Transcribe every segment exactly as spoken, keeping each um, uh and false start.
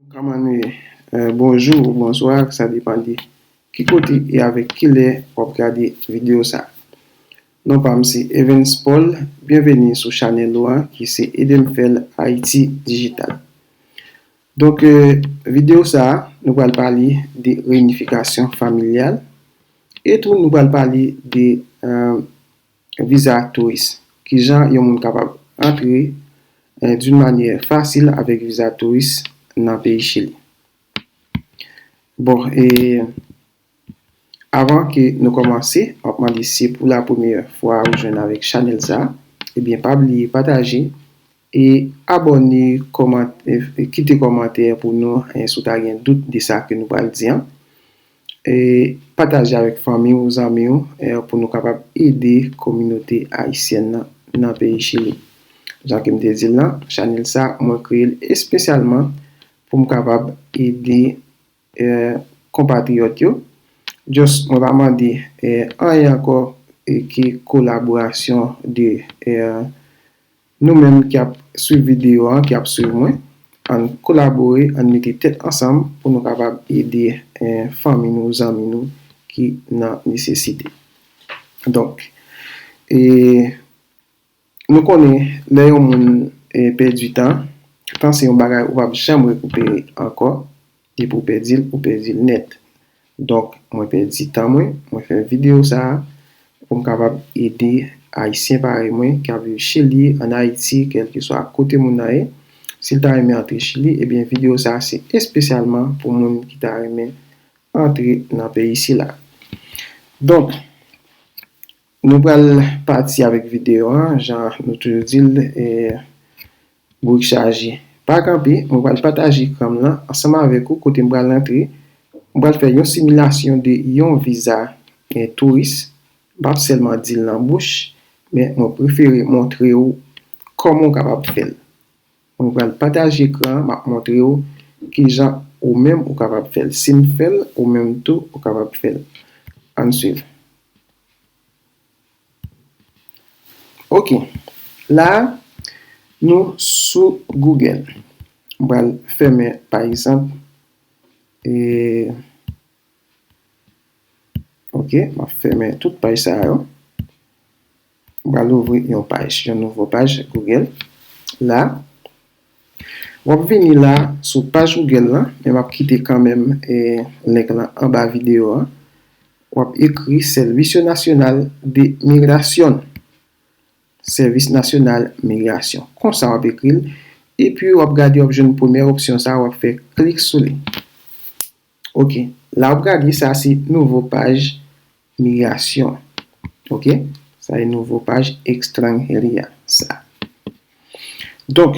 Kòman nou ye? Eh, bonjou, bonswa, sa depann de ki kote e avèk ki lè w ap gade videyo sa. Non pa m se Evens Paul, byenveni sou chanèl ou an ki se Ede m fè l Ayiti Dijital. Donk, eh, videyo sa, nou pral pale de reyinifikasyon familyal e tou nou pral pale de, eh, viza touris. Kijan yon moun kapab antre, eh, d'une manière facile avèk viza touris nan peyi Chili. Bon, e avan ke nou kòmanse, m ap mande si se pou la premyè fwa ou jwenn avèk chanèl sa, ebyen pa bliye pataje e abòne, kòmante, kite kòmantè pou nou, eh, si w ta gen dout de sa ke nou pral di an. E pataje avèk fanmi w, zanmi w, eh, pou nou kapab ede kominote ayisyèn nan nan peyi Chili. Jan ke m te di l lan, chanèl sa, mwen kreye l espesyalman pou m kapab ede, eh, konpatriyòt yo. Just, mwen pa mande, eh, anyen ankò, eh, ke kolaborasyon de, eh, nou menm ki ap swiv videyo an, ki ap swiv mwen, ann kolabore, ann mete tèt ansanm pou nou kapab ede, eh, fanmi nou, zanmi nou ki nan nesesite. Donk, e, nou konnen lè yon moun, eh, pèdi tan, tan se yon bagay ou p ap janm rekipere ankò. Depi w pèdi l, ou pèdi l nèt. Donk, mwen pèdi tan mwen, mwen fè videyo sa a pou m kapab ede Ayisyen parèy mwen k ap viv Chili, ann Ayiti, kèlkeswa kote moun nan ye. Si l ta renmen antre Chili, ebyen, videyo sa a se espesyalman pou moun ki ta renmen antre nan peyi sila. Donk, nou pral pati avèk videyo an, jan nou toujou di l, eh, bourik chaje. Pa kanpe, mwen pral pataje ekran m lan ansanm avèk ou kote m pral rantre. Mwen pral fè yon similasyon de yon viza, eh, touris. M p ap sèlman di l nan bouch, men mwen prefere montre w kòman w kapab fè l. Mwen pral pataje ekran an, m ap montre w kijan ou menm ou kapab fè l. Si m fè l, ou menm tou ou kapab fè l. Ann swiv. Ok. La, nou sou Google. M pral fèmen, pa egzanp, e, ok, m ap fèmen tout paj sa yo. M pral ouvri yon paj, yon nouvo paj Google. La, w ap vini la sou paj Google lan, men m ap kite kanmenm, e, link lan anba videyo an. W ap ekri Servicio Nacional de Migración. Sèvis Nasyonal Migrasyon. Konsa w ap ekri l, epi w ap gade, w ap jwenn premyè opsyon sa a, w ap fè klik sou li. Ok, la w ap gade, sa se nouvo paj migrasyon. Ok, sa se nouvo paj Extranjería sa. Donk,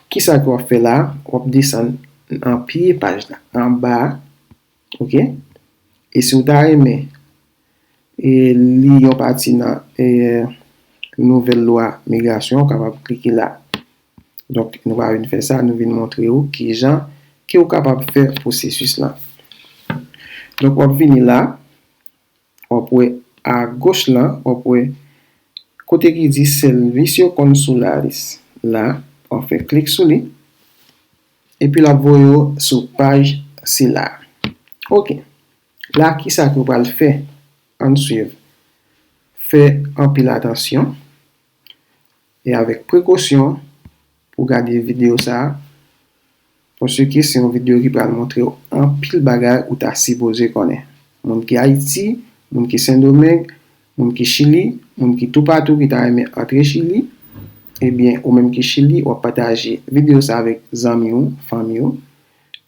kisa ke w ap fè la? W ap desann nan pye paj la, anba a. Ok, e si w ta renmen, e, li yon pati nan, e, nouvèl lwa migrasyon, w kapab klike la. Donk, nou pa vin fè sa, nou vin montre w kijan ke w kapab fè pwosesis lan. Donk, w ap vini la, w ap wè agoch lan, w ap wè kote ki di Servicio Consulares la, w ap fè klik sou li, epi l ap voye w sou paj sila. Ok. La, kisa ke w pral fè? Ann swiv. Fè anpil atansyon e avèk prekosyon pou w gade videyo sa a, paske se yon videyo ki pral montre w anpil bagay ou ta sipoze konnen. Moun ki Ayiti, moun ki Sendomeng, moun ki Chili, moun ki toupatou ki ta renmen antre Chili, ebyen, ou menm ki Chili, w ap pataje videyo sa a avèk zanmi w, fanmi w,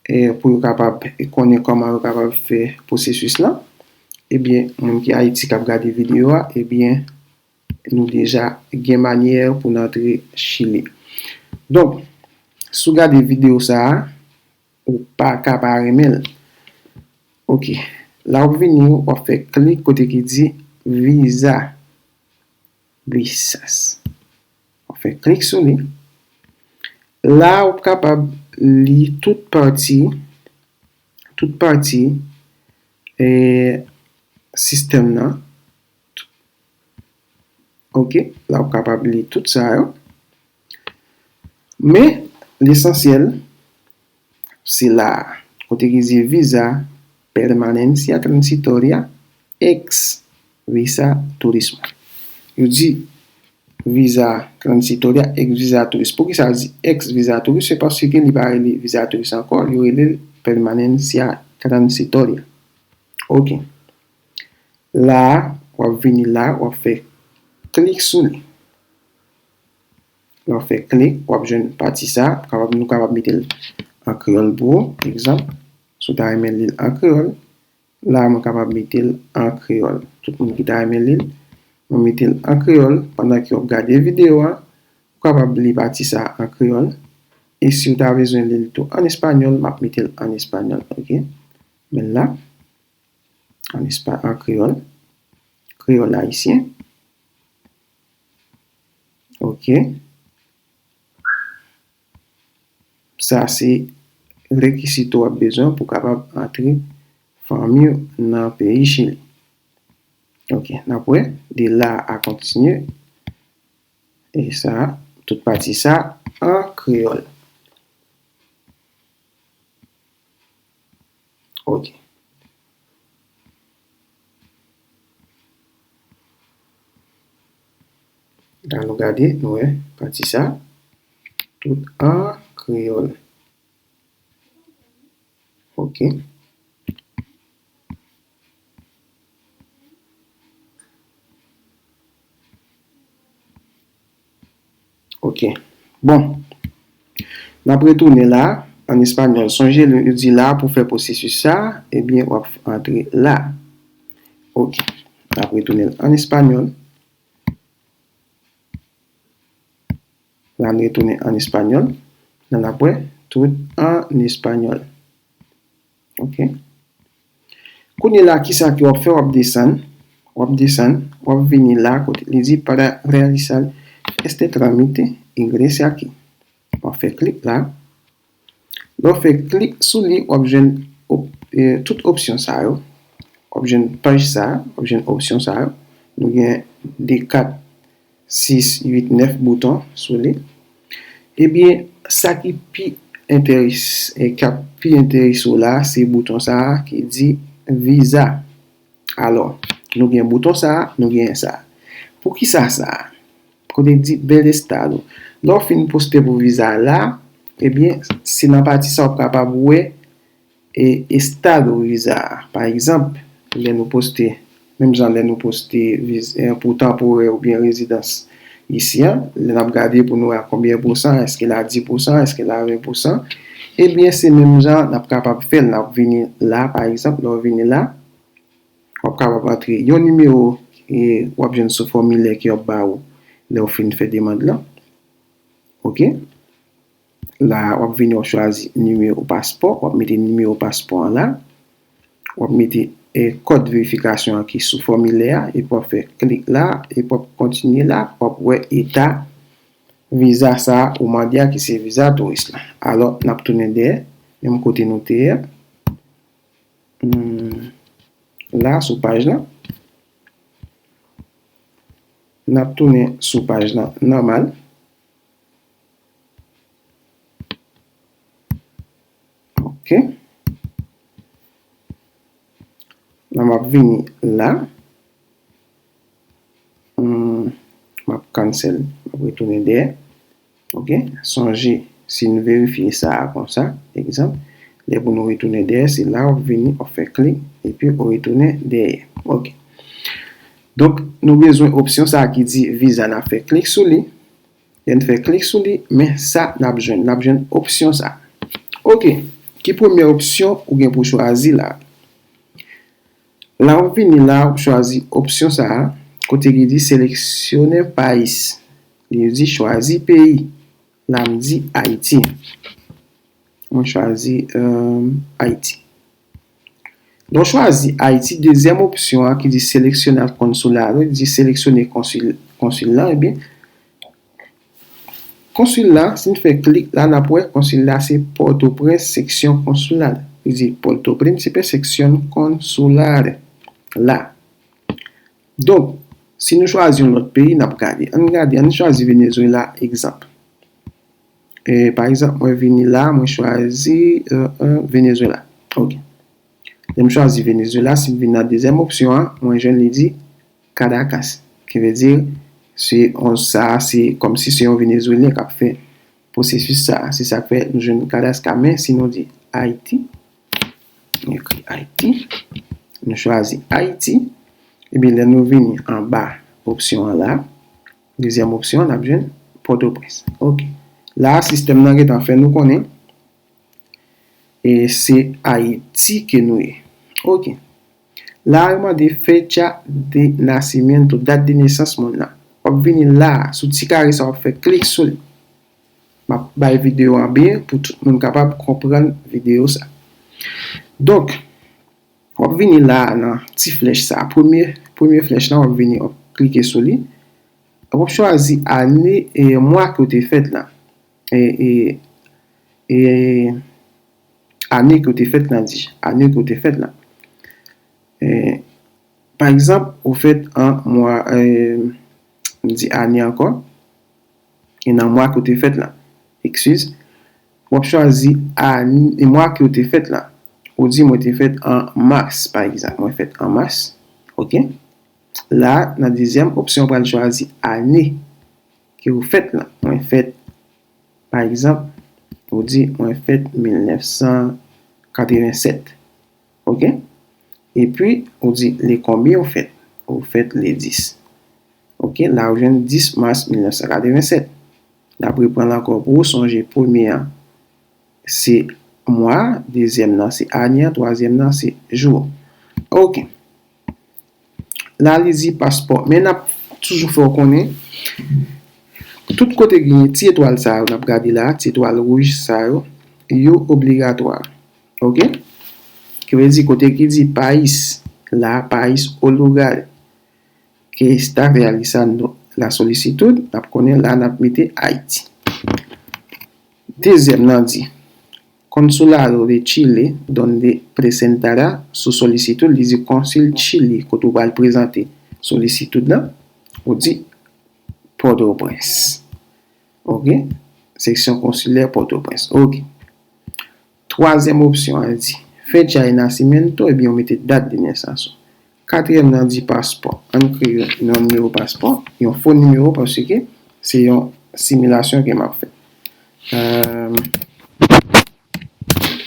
e pou yo kapab konnen kòman yo kapab fè pwosesis lan. Ebyen, moun ki Ayiti k ap gade videyo a, ebyen, nou deja gen manyè pou n antre Chili. Donk, si w gade videyo sa a, ou pa ka pa renmen l. Ok, la w ap vini, w ap fè klik kote ki di viza. Visas. W ap fè klik sou li. La, w ap kapab li tout pati, tout pati, e, sistèm nan. Ok, la, w ap kapab li tout sa yo. Men, lesansyèl, se la a. Kote ki di visa permanencia transitoria ex visa turismo. Yo di visa transitoria ex visa turismo. Poukisa yo di ex visa turismo? Se paske li pa rele visa turismo ankò, yo rele l permanencia transitoria. Ok. La a, w ap vini la, w ap fè klik sou li. Lè w fè klik, w ap jwenn pati sa, kapab, nou kapab mete l an kreyòl pou ou, egzanp, si w ta renmen li l an kreyòl, la a mwen kapab mete l an kreyòl. Tout moun ki ta renmen li l, mwen mete l an kreyòl pandan ke w ap gade videyo a, ou kapab li pati sa an kreyòl. E si w ta bezwen li l tou an espanyòl, m ap mete l an espanyòl, ok? Men la, an espa-, an kreyòl, kreyòl ayisyen. Ok. Sa se rekizito w ap bezwen pou kapab antre fanmi w nan peyi Chili. Ok, n ap wè, de la a kontinye. E sa, tout pati sa an kreyòl. Ok. La nou gade, nou wè, pati sa, tout an kreyòl. Ok. Ok. Bon. N ap retounen la, an espanyòl. Sonje, yo di la, pou fè pwosesis sa, ebyen, w ap antre la. Ok. N ap retounen an espanyòl. La, n retounen an espanyòl. La, n ap wè tout an espanyòl. Ok. Kounye la, kisa ke w ap fè? W ap desann. W ap desann. W ap vini la, kote li di para realizar este trámite, ingrese aquí. W ap fè klik la. Lè w fè klik sou li, w ap jwenn op-, eh, tout opsyon sa yo. W ap jwenn paj sa, w ap jwenn opsyon sa yo. Nou gen de, kat, sis, uit, nèf bouton sou li. Ebyen, sa ki pi enteres-, eh, k ap pi enterese w la, se bouton sa a ki di viza. Alò, nou gen bouton sa a, nou gen sa a. Poukisa sa a? Kote di bel estado. Lè w fin poste pou viza a la, ebyen, se nan pati sa w ap kapab wè e estado viza a. Pa egzanp, lè nou poste, menm jan lè nou poste viz-, eh, pou tanporè oubyen rezidans isi a, lè n ap gade pou nou wè a konbyen pousan, èske l a dis pousan, èske l a ven pousan, ebyen, se menm jan n ap kapab fè l. N ap vini la, pa egzanp, lè w vini la, w ap kapab antre yon nimewo, e w ap jwenn sou fòmilè ke y ap ba ou lè w fin fè demann lan. Ok? La, w ap vini, w ap chwazi nimewo paspò, w ap mete nimewo paspò an la. W ap mete, e, kòd verifikasyon an ki sou fòmilè a, epi w ap fè klik la, epi w ap kontinye la, w ap wè eta viza sa a ou mande a ki se viza touris la. Alò, n ap tounen dèyè, menm kote nou te ye a. Hmm, la, sou paj la. N ap tounen sou paj la nòmal. Ok. La, m ap vini la. Hmm, m ap cancel. M ap retounen dèyè. Ok? Sonje, si n verifye sa a konsa, egzanp, lè pou nou retounen dèyè, se la w ap vini, w ap fè klik, epi w retounen dèyè. Ok. Donk, nou bezwen opsyon sa a ki di viza, n ap fè klik sou li. Lè n fè klik sou li, men sa n ap jwenn. N ap jwenn opsyon sa a. Ok. Ki premye opsyon ou gen pou chwazi la? La w ap vini la, w ap chwazi opsyon sa a, kote ki di seleccione país. Li di chwazi peyi. La m di Ayiti. Mwen chwazi, euh, Ayiti. Lè w chwazi Ayiti, dezyèm opsyon an ki di seleccionar consulado, li di seleksyone konsil, konsil la, ebyen, konsil la, si n fè klik la, n ap wè konsil la se Pòtoprens, seksyon konsilal. Li di Pòtoprens, seksyon konsilal la. Donk, si nou chwazi yon lòt peyi, n ap gade. Ann gade, ann chwazi Venezuela, egzanp. E, pa egzanp, mwen vini la, mwen chwazi, e, e, Venezuela. Ok. Lè m chwazi Venezuela, si m vin nan dezyèm opsyon an, mwen jwenn li di Caracas. Ki vle di, se yon, sa, se kòmsi se yon Venezuelyen k ap fè pwosesis sa. Se sa k fè nou jwenn Caracas. Men si nou di Ayiti, nou ekri Ayiti, nou chwazi Ayiti, ebyen lè nou vini anba opsyon an la, dezyèm opsyon an, n ap jwenn Pòtoprens. Ok. La, sistèm nan gentan fè nou konnen e se Ayiti ke nou ye. Ok. La, yo mande fecha de nacimiento, dat de nesans moun nan. W ap vini la, sou ti kare sa, w ap fè klik sou li. M ap bay videyo an byen pou tout moun kapab konprann videyo sa. Donk, w ap vini la nan ti flèch sa. Premye, premye flèch la, w ap vini, w ap klike sou li. W ap chwazi ane e mwa ke w te fèt la. E, e, e ane ke w te fèt la, di. Ane ke w te fèt la. E, pa egzanp, ou fèt an mwa, e, m di ane ankò, e nan mwa ke w te fèt la. Eskiz. W ap chwazi ane, e mwa ke w te fèt la. Ou di, mwen te fèt an mas, pa egzanp. Mwen fèt an mas. Ok? La, nan dezyèm opsyon, w pral chwazi ane ke w fèt la. Mwen fèt, pa egzanp, ou di, mwen fèt mil nèf san katrevennsèt. Ok? Epi, ou di, le konbyen ou fèt? Ou fèt le dis. Ok? La, ou jwenn dis mas mil nèf san katrevennsèt. N ap reprann l ankò pou ou sonje premye an se mwa, dezyèm nan se ane an, twazyèm nan se jou. Ok. La, li di paspò. Men n ap toujou fè w konnen, tout kote gen ti etwal sa yo n ap gade la, ti etwal wouj sa yo, yo obligatwa. Ok? Ki vle di kote ki di país, la, país o lugar que está realizando la solicitud, n ap konnen la n ap mete Ayiti. Dezyèm nan di, Consulado de Chile donde presentará su solicitud, li di konsil Chili kote w pral prezante solisitid la, ou di Pòtoprens. Ok? Seksyon konsilè Pòtoprens. Ok. Twazyèm opsyon an di, fecha de nacimiento, ebyen, ou mete dat de nesans ou. Katriyèm nan di paspò. Ann kreye yon nimewo paspò, yon fo nimewo, paske se yon similasyon ke m ap fè. Euh,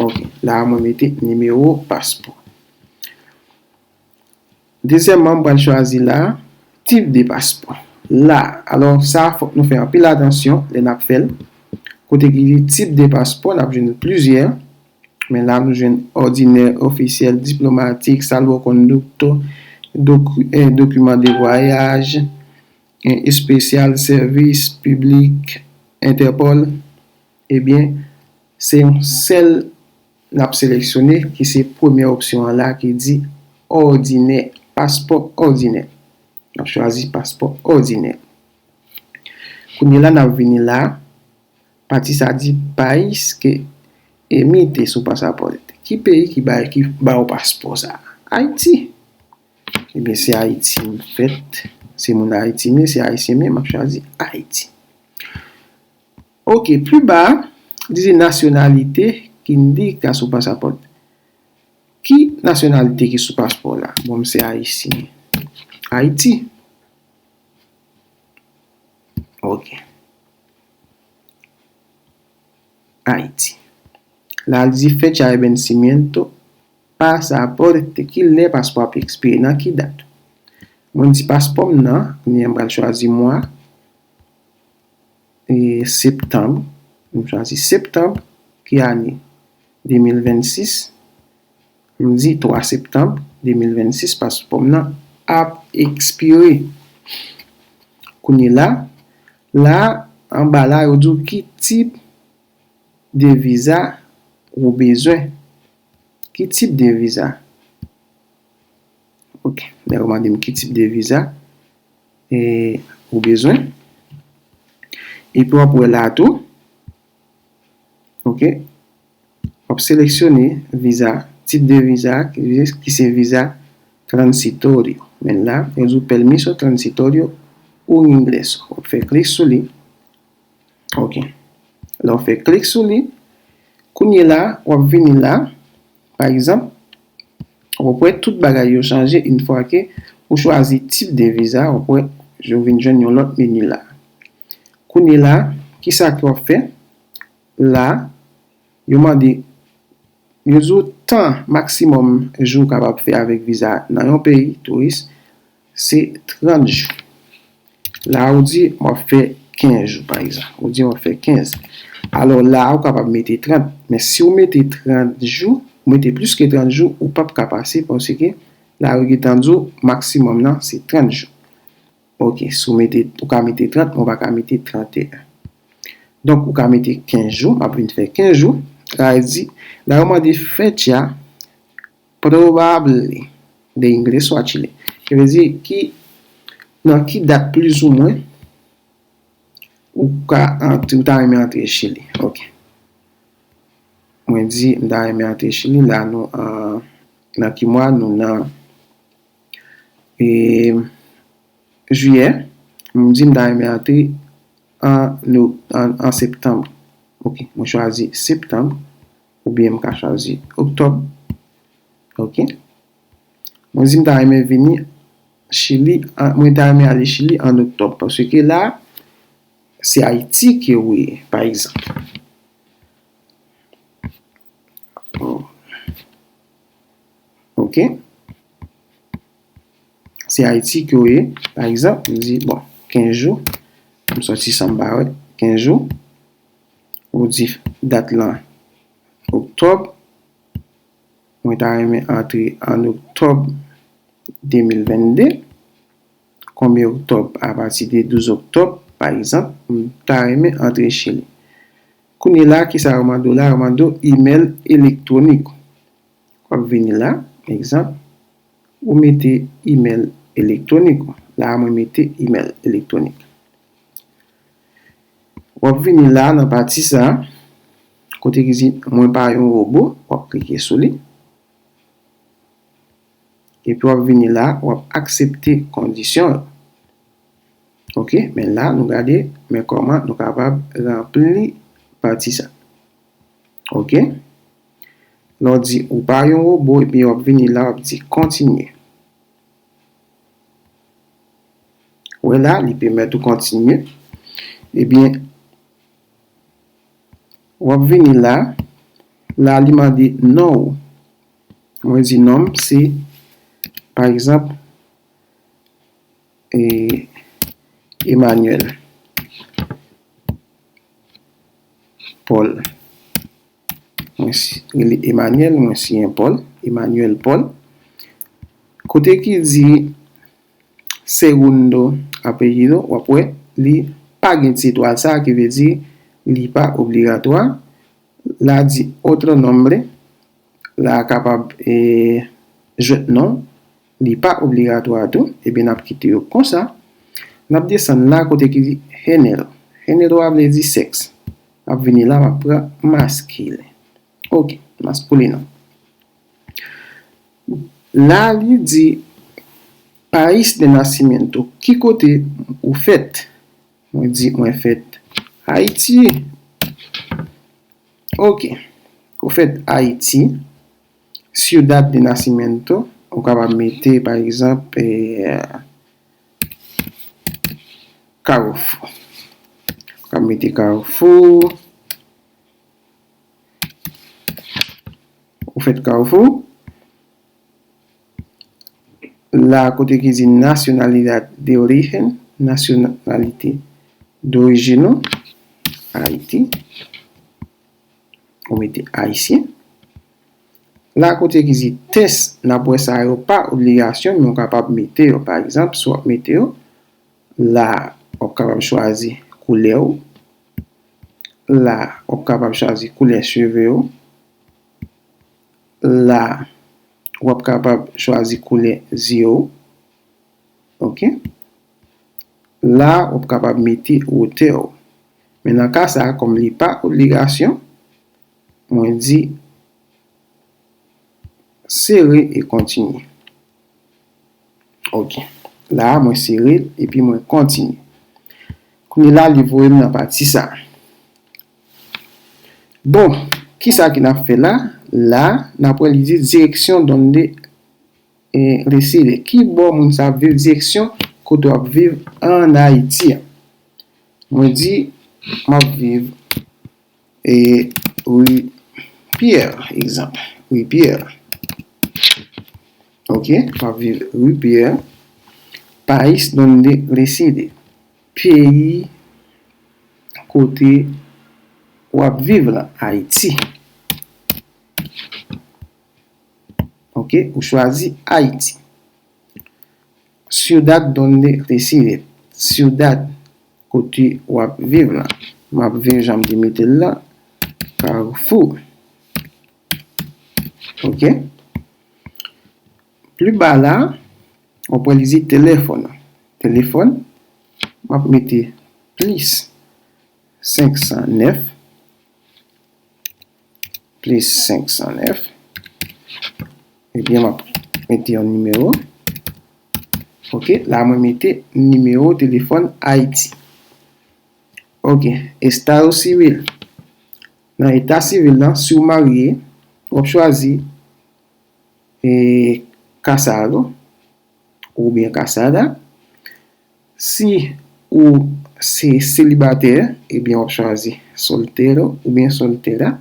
ok, la mwen mete nimewo paspò. Dezyèmman, m pral chwazi la, tip de paspò. La, alò, sa fòk nou fè anpil atansyon lè n ap fè l. Kote ki di tip de paspò, n ap jwenn plizyè. Men la, nou jwenn òdinè, ofisyèl, diplomatik, salvoconducto, doki, eh, dokiman de vwayaj, eh, espesyal, sèvis piblik, Interpol. Ebyen, se yon sèl n ap seleksyone, ki se premyè opsyon an la, ki di òdinè, paspò òdinè. N ap chwazi paspò òdinè. Kounye la, n ap vini la, pati sa di país que emite su pasaporte. Ki peyi ki bay, ki ba w paspò sa? Ayiti. Ebyen, se Ayiti m fèt. Se moun Ayiti m ye, se Ayisyen m ye, m ap chwazi Ayiti. Ok, pli ba, li di nationalité que indica su pasaporte. Ki nasyonalite ki sou paspò la? Bon, m se Ayisyen. Ayiti. Ok. Ayiti. La, li di fecha de vencimiento pasaporte. Ki lè paspò ap ekspire? Nan ki dat? Mwen di paspò m nan, kounye a m pral chwazi mwa, e, septanm. M chwazi septanm. Ki ane? De mil vennsis. M di twa septanm de mil vennsis, paspò m nan ap ekspire. Kounye la, la, anba la, yo di w ki tip de viza ou bezwen. Ki tip de viza? Ok, lè yo mande m ki tip de viza, e, ou bezwen. Epi w ap wè la tou. Ok. W ap seleksyone viza, tip de viza, ki, ki se viza transitorio. Men la, yo di w permiso transitorio un ingreso. W ap fè klik sou li. Ok. Lè w fè klik sou li, kounye la, w ap vini la, pa egzanp, w ap wè tout bagay yo chanje yon fwa ke ou chwazi tip de viza, w ap wè, ou vin jwenn yon lòt meni la. Kounye la, kisa ke w ap fè? La, yo mande, yo di w tan maksimòm jou w kapab fè avèk viza nan yon peyi touris, se trant jou. La, ou di, "M ap fè kenz jou," pa egzanp. Ou di, "M ap fè kenz." Alò, la, ou kapab mete trant. Men si w mete trant jou, ou mete plis ke trant jou, ou p ap ka pase, paske la, yo gentan di w, maksimòm nan, se trant jou. Ok, si w mete, ou ka mete trant, men w pa ka mete tranteyen. Donk, ou ka mete kenz jou, m ap vin fè kenz jou. La, yo di, la, yo mande fèt ya, probably, the English wa Chile. Ki vle di, ki, nan ki dat plizoumwen ou ka antre, ou ta renmen antre Chili. Ok. Mwen di, m ta renmen antre Chili, la nou an, nan ki mwa nou nan, e, jiyè, m di m ta renmen antre an, an, an septanm. Ok, mwen chwazi septanm, oubyen m ka chwazi oktòb. Ok. Mwen di m ta renmen vini Chili, an, mwen ta renmen ale Chili an oktòb, paske la, se Ayiti ke w ye, pa egzanp. Ok. Se Ayiti ke w ye, pa egzanp, m di, bon, kenz jou, m sòti san m pa wè, kenz jou, ou di dat lan oktòb, mwen ta renmen antre an oktòb de mil vennde. Konbyen oktòb? Apati de douz oktòb, pa egzanp, m ta renmen antre Chili. Kounye la, kisa yo mande w la? Yo mande w imèl elektwonik. W ap vini la, egzanp, ou mete imèl elektwonik ou. La, mwen mete imèl elektwonik. W ap vini la nan pati sa, kote ki di mwen pa yon wobo, w ap klike sou li. Epi w ap vini la, w ap aksepte kondisyon yo. Ok, men la, nou gade, men kòman nou kapab ranpli pati sa. Ok? Lè w di ou pa yon wobo, epi w ap vini la, w ap di kontinye. Wè la, li pèmèt ou kontinye. Ebyen, w ap vini la, la li mande non w. Mwen di non m se, pa egzanp, e, Emmanuel Paul. Mwen si, rele Emmanuel, mwen siyen Paul, Emmanuel Paul. Kote ki di segundo apellido, w ap wè, li pa gen ti etwal sa, ki vle di li pa obligatwa. La di otro nombre, la kapab, e, jwenn non, li pa obligatwa tou, ebyen n ap kite yo konsa. N ap desann la kote ki di género. Género a vle di sèks. M ap vini la, m ap pran masculino. Ok, masculino. La li di país de nacimiento, ki kote ou fèt? Mwen di mwen fèt Ayiti. Ok, ou fèt Ayiti. Ciudad de nacimiento, ou kapab mete, pa egzanp, e, Carrefour. Ou kapab mete Carrefour. Ou fèt Carrefour. La kote ki di nacionalidad de origen, nationalité d'origine ou, Ayiti. Ou mete ayisyen. La kote ki di tès, n ap wè sa yo pa obligasyon, men w kapab mete yo. Pa egzanp, si w ap mete yo, la, w ap kapab chwazi koulè w. La, w ap kapab chwazi koulè cheve w. La, w ap kapab chwazi koulè zye w. Ok? La, w ap kapab mete wotè w. Men nan ka sa a, kòm li pa obligasyon, mwen di sere e kontinye. Ok. La a, mwen sere l epi mwen kontinye. Kounye la, li voye m nan pati sa a. Bon, kisa ki n ap fè la? La, n ap wè li di direction donde, eh, reside. Ki bò moun sa ap viv? Direksyon kote w ap viv ann Ayiti a. Mwen di, m ap viv, eh, ri Pierre, egzanp. Ri Pierre. Ok, m ap viv ri Pierre. País donde reside. Peyi kote w ap viv la, Ayiti. Ok, ou chwazi Ayiti. Ciudad donde reside. Ciudad, kote w ap viv la. M ap viv, jan m te mete l la, Carrefour. Ok. Pli ba la, w ap wè li di telefòn. Telefòn, m ap mete plis senk san nèf, plis senk san nèf. Ebyen, m ap mete yon nimewo. Ok, la mwen mete nimewo telefòn Ayiti. Ok, estado civil. Nan eta sivil lan, si w marye, w ap chwazi, eh, casado oubyen casada. Si ou se selibatè, ebyen, w ap chwazi soltero oubyen soltera.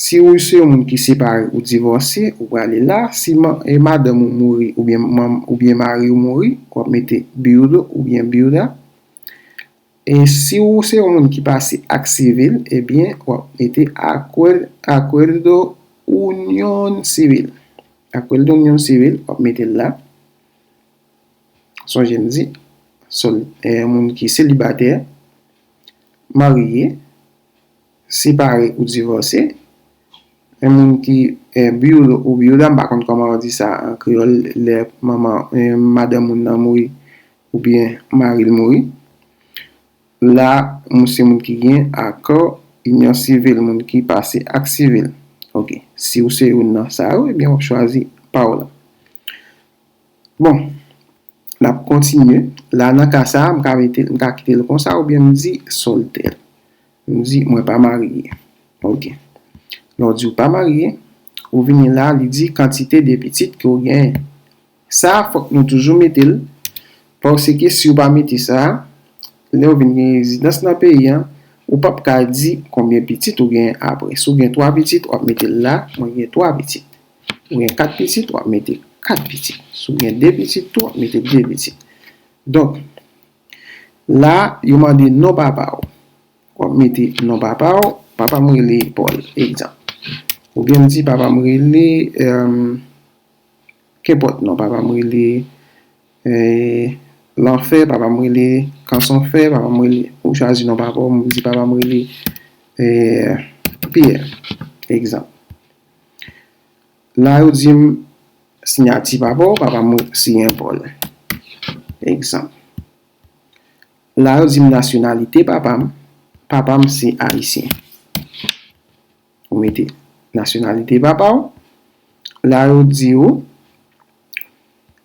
Si ou se yon moun ki separe ou divòse, ou prale la. Si ma-, eh, madanm ou mouri oubyen manm, oubyen mari w mouri, w ap mete viudo oubyen viuda. E si ou se yon moun ki pase ak sivil, ebyen, w ap mete acuer-, acuerdo unión civil. Acuerdo unión civil, w ap mete l la. Sonje m di, sol-, eh, moun ki selibatè, marye, separe ou divòse, yon moun ki, eh, viudo ou viuda, m pa konn kòman yo di sa an kreyòl, lè manman, eh, madanm moun nan mouri oubyen mari l mouri. La, moun se moun ki gen akò inyon sivil, moun ki pase ak sivil. Ok. Si ou se youn nan sa yo, ebyen, w ap chwazi pa w la. Bon, n ap kontinye. La, nan ka sa a, m ka mete, m ka kite l konsa, oubyen m di soltè. M di, mwen pa marye. Ok. Lè w di w pa marye, ou vini la, li di kantite de pitit ke w genyen. Sa a, fòk nou toujou mete l, paske si w pa mete sa a, lè w vin gen rezidans nan peyi a, ou p ap ka di konbyen pitit ou genyen apre. Si w gen twa pitit, w ap mete l la, mwen gen twa pitit. Ou gen kat pitit, w ap mete kat pitit. Si w gen de pitit tou, w ap mete de pitit. Donk, la, yo mande non papa w. W ap mete non papa w. Papa m rele Paul, egzanp. Oubyen m di papa m rele, eh, kenpòt non. Papa m rele, eh, Lanfè, papa m rele Kansonfè, papa m rele, ou chwazi non papa w, m di papa m rele, eh, Pierre, egzanp. La, yo di m siyati papa w, papa m siyen Paul. Egzanp. La, yo di m nasyonalite papa m. Papa m se ayisyen. Ou mete nasyonalite papa w. La, yo di w,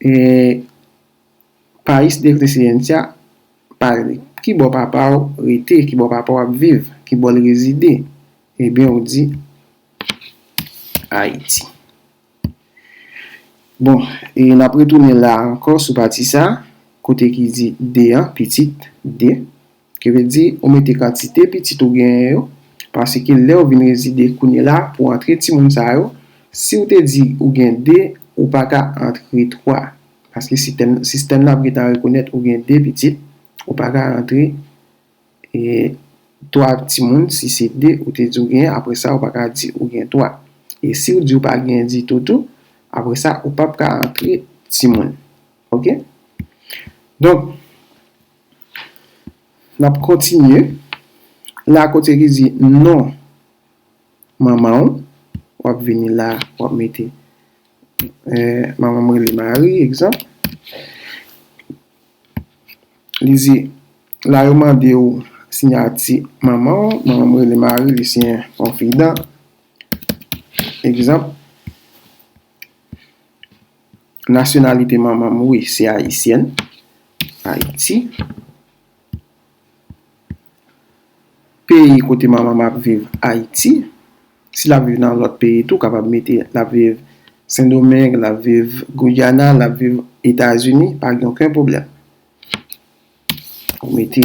eh, país de residencia padre. Ki bò papa w rete? Ki bò papa w ap viv? Ki bò l rezide? Ebyen, ou di Ayiti. Bon, e n ap retounen la ankò sou pati sa, kote ki di de an, pitit, de. Ki vle di, ou mete kantite pitit ou genyen yo, paske lè w vin rezide kounye la pou antre timoun sa yo, si w te di ou gen de, ou pa ka antre twa. Paske sistèm, sistèm nan ap gentan rekonèt ou gen de pitit, ou pa ka antre, e, twa timoun, si se de ou te di ou genyen, apre sa, ou pa ka di ou gen twa. E si w di ou pa genyen ditou tou, apre sa, ou p ap ka antre timoun. Ok? Donk, n ap kontinye. La kote ki di non manman w, w ap vini la, w ap mete, eh, manman m rele Marie, egzanp. Li di, la yo mande w siyati manman w, manman m rele Marie, li siyen konfidan. Egzanp, nasyonalite manman m, wi, se ayisyèn, Ayiti. peyi kote manman m ap viv, Ayiti. Si l ap viv nan lòt peyi tou, w kapab mete l ap viv Sendomeng, l ap viv Guyana, l ap viv Etazini, pa gen okenn pwoblèm. Ou mete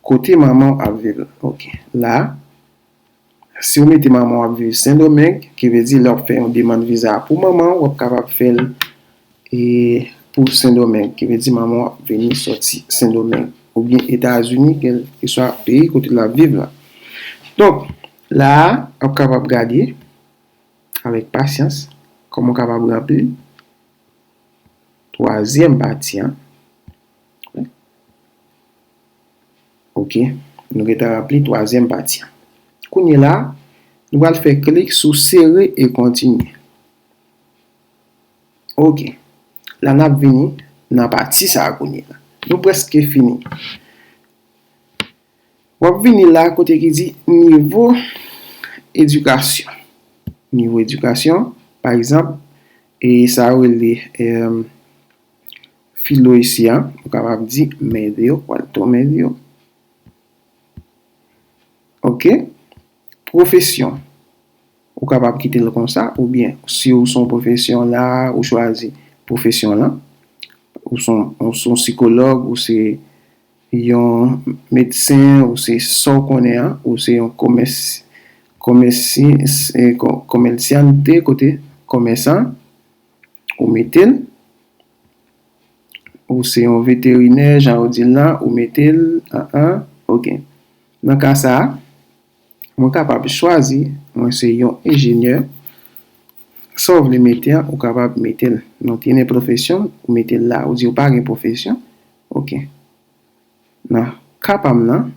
kote manman w ap viv la. Ok. La, si w mete manman w ap viv Sendomeng, ki vle di lè w ap fè yon demann viza pou manman w, w ap kapab fè l e pou Sendomeng, ki vle di manman w ap vini sòti Sendomeng, oubyen Etazini, kèlkeswa peyi kote l ap viv la. Donk, la a, w ap kapab gade avèk pasyans kòman w kapab ranpli twazyèm pati an. Ok, nou gentan ranpli twazyèm pati an. Kounye la, nou pral fè klik sou sere e kontinye. Ok, la n ap vini nan pati sa a kounye la. Nou prèske fini. W ap vini la kote ki di nivo edikasyon. Nivo edikasyon, pa egzanp, e sa yo rele, em, filo isi a, ou kapab di medio, cuarto medio. Ok? Pwofesyon. Ou kapab kite l konsa, oubyen si w se yon pwofesyon la, ou chwazi pwofesyon lan. Ou se yon, ou se yon sikològ, ou se yon medsen, ou se sa w konnen an, ou se yon komès-, komèsi-, e, ko-, komerciante, kote komèsan, ou mete l. Ou se yon veterinè, jan yo di l lan, ou mete l, an, an, ok. Nan ka sa a, mwen kapab chwazi, mwen se yon enjenyè. Sa w vle mete an, ou kapab mete l. Non tiene profesión, ou mete l la. Ou di ou pa gen pwofesyon. Ok. Nan ka pa m nan,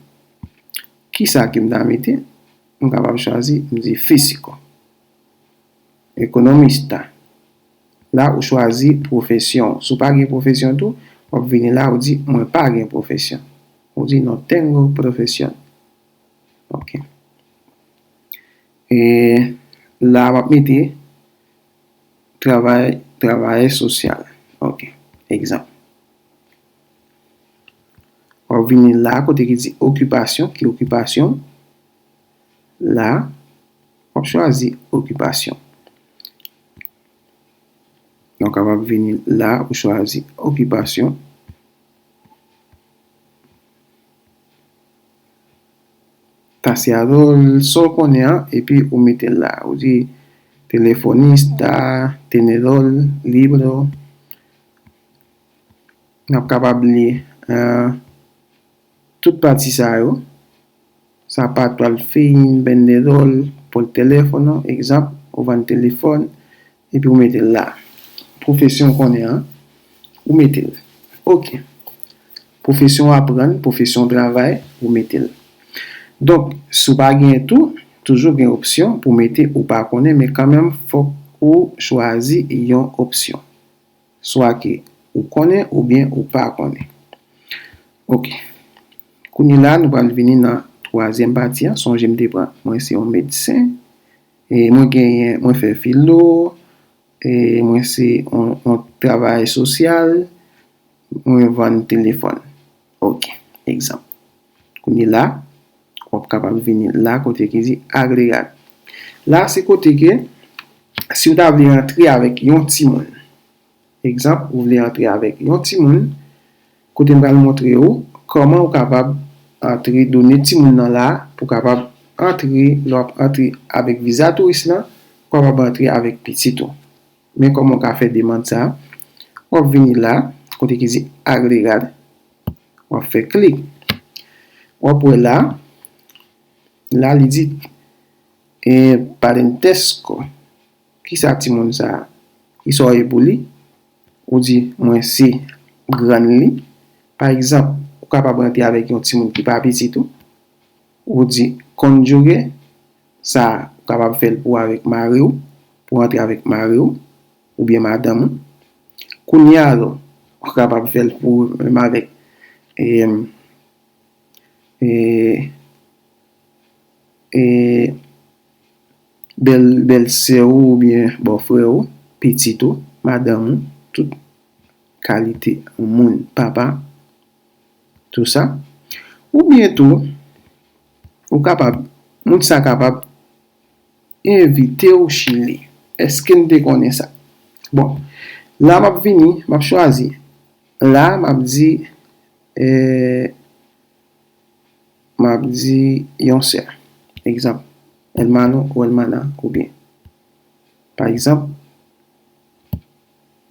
kisa ke m ta mete? M kapab chwazi, m di físico. Economista. La, ou chwazi pwofesyon. Si w pa gen pwofesyon tou, w ap vini la, ou di, mwen pa gen pwofesyon. Ou di, no tengo profesión. Ok. E la, m ap mete travay, travayè sosyal. Ok. Egzanp. W ap vini la, kote ki di okipasyon, ki okipasyon? La, w ap chwazi okipasyon. Donk, w ap vini la, ou chwazi okipasyon. Taseador, sa w konnen an, epi ou mete l la. Ou di telefonista, tenedor, libro. N ap kapab li, eh, tout pati sa yo. Zapato al fin, vendedor, por teléfono, egzanp, ou vann telefòn, epi ou mete l la. Pwofesyon w konnen an, ou mete l. Ok. Pwofesyon w aprann, pwofesyon w travay, ou mete l. Donk, si w pa genyen tou, toujou gen opsyon pou mete ou pa konnen, men kanmenm fòk ou chwazi yon opsyon. Swa ke ou konnen oubyen ou pa konnen. Ok. Kounye la, nou pral vini nan twazyèm pati an. Sonje m te pran, mwen se yon medsen. E mwen genyen, mwen fè filo. E mwen se yon, yon travayè sosyal. Mwen vann telefòn. Ok. Egzanp. Kounye la, w ap kapab vini la kote ki di agregar. La, se kote ke si w ta vle antre avèk yon timoun. Egzanp, ou vle antre avèk yon timoun, kote m pral montre w kòman ou kapab antre done timoun nan la pou kapab antre, lè w ap antre avèk viza touris lan, ou kapab antre avèk pitit ou. Men kòman w ka fè demann sa a, w ap vini la, kote ki di agregar, w ap fè klik. W ap wè la, la li di, eh, parentesco. Kisa timoun sa a? Kisa w ye pou li? Ou di, mwen se grann li. Pa egzanp, ou kapab rantre avèk yon timoun ki pa pitit ou. Ou di, cónyuge, sa ou kapab fè l pou avèk mari w, pou antre avèk mari w, oubyen madanm ou. Kounye a, ou kapab fè l pou menm avèk, e, e, e, bèl, bèlsè w oubyen bòfrè w, pitit ou, madanm ou, tout kalite moun, papa, tou sa. Oubyen tou, Ou kapab, moun sa kapab envite w Chili. Èske n te konnen sa? Bon, la m ap vini, m ap chwazi. La, m ap di, eh, m ap di yon sè. Egzanp, hermano ou hermana, oubyen, pa egzanp,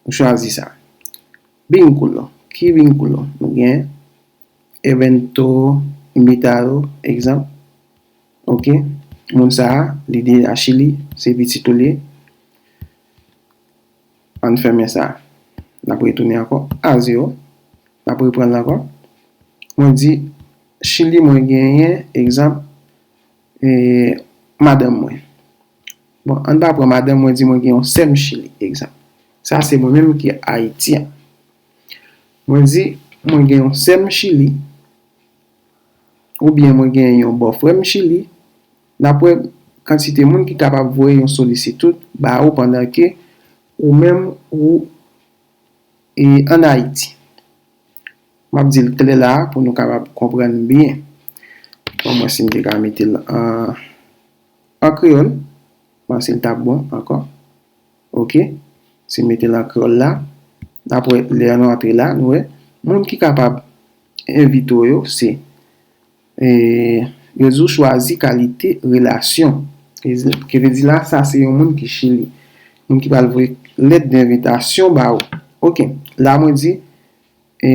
ou chwazi sa. Vínculo. Ki vínculo? Nou gen evento invitado, egzanp. Ok. Moun sa a, li deja Chili, se pitit ou li ye. Ann fèmen sa. N ap retounen ankò a zewo. N ap reprann l ankò. Mwen di, Chili, mwen genyen, egzanp, e, madanm mwen. Bon, ann pa pran madanm mwen, di mwen gen yon sè m Chili, egzanp. Sa se mwen menm ki Ayiti an. Mwen di, mwen gen yon sè m Chili, oubyen mwen gen yon bòfrè m Chili, n ap wè kantite moun ki kapab voye yon solisitud ba ou pandan ke ou menm ou e ann Ayiti. M ap di l klè la a pou nou kapab konprann byen. Bon, mwen si m te ka mete l an, an kreyòl, m panse l t ap bon ankò. Ok? Si m mete l an kreyòl la, n ap wè lè nou antre la, nou wè moun ki kapab envite w yo se, e, yo di w chwazi kalite relasyon. Ki vle di la, sa se yon moun ki Chili. Moun ki pral voye lèt denvitasyon ba ou. Ok, la mwen di, e,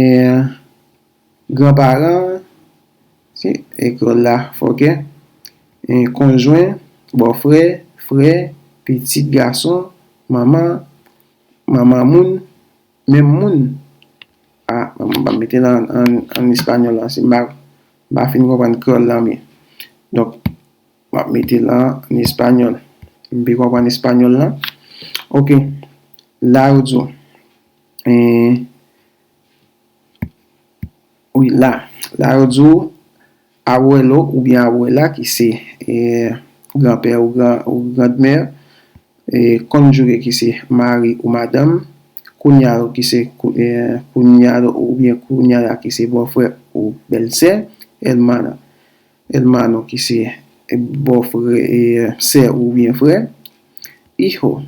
granparan, si, e, kreyòl la, fòkè, e, konjwen, bòfrè, frè, pitit gason, manman, manman moun, menm moun. A, m ap mete l an, an, an espanyòl la, si m pa, m pa fin konprann kreyòl la byen. Donk, m ap mete l an, an espanyòl. M pe konprann espanyòl la. Ok. La yo di w, eh, wi, la. La yo di w, abuelo oubyen abuela ki se, eh, granpè ou gran, ou granmè, eh, cónyuge ki se mari ou madanm, cuñado ki se cu-, eh, cuñado oubyen cuñada ki se bòfrè ou bèlsè, hermana, hermano ki se, eh, bòfrè, eh, sè oubyen frè, hijo,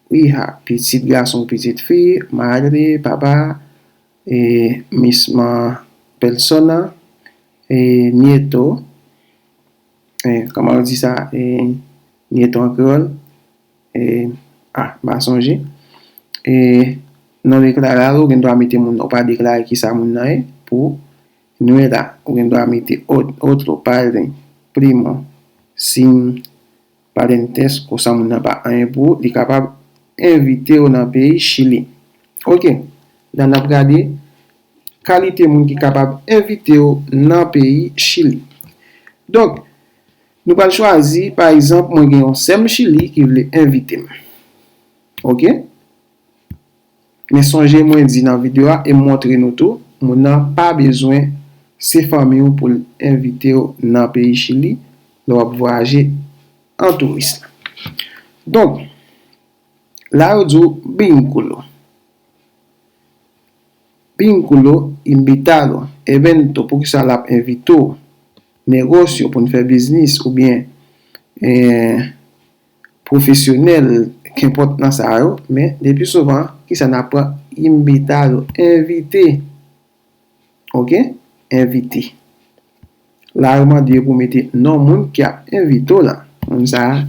hija, pitit gason, pitit fi, madre, papa, eh, misma persona, eh, nieto, eh, kòman yo di sa, eh, nieto an kreyòl, eh, a, m pa sonje. Eh, no declarado, ou gen dwa mete moun, ou pa deklare ki sa moun nan ye, pou nuera, ou gen dwa mete ot-, otro, padre, primo, sin, parentesco, san moun nan pa anyen pou ou, li kapab envite w nan peyi Chili. Ok, la n ap gade kalite moun ki kapab envite w nan peyi Chili. Donk, nou pral chwazi, pa egzanp, mwen gen yon sè m Chili ki vle envite m. Ok? Men sonje mwen di nan videyo a e m montre nou tou, moun nan pa bezwen se fanmi w pou l envite w nan peyi Chili lè w ap vwayaje an touris. Donk, la yo di w vínculo. Vínculo, invitado, evento, poukisa l ap envite w? Negocio, pou n fè biznis, oubyen, eh, pwofesyonèl, kenpòt nan sa yo, men depi souvan, kisa n ap pran? Invitado, envite. Ok? Envite. La, yo mande pou mete non moun ki ap envite w la. Moun sa a,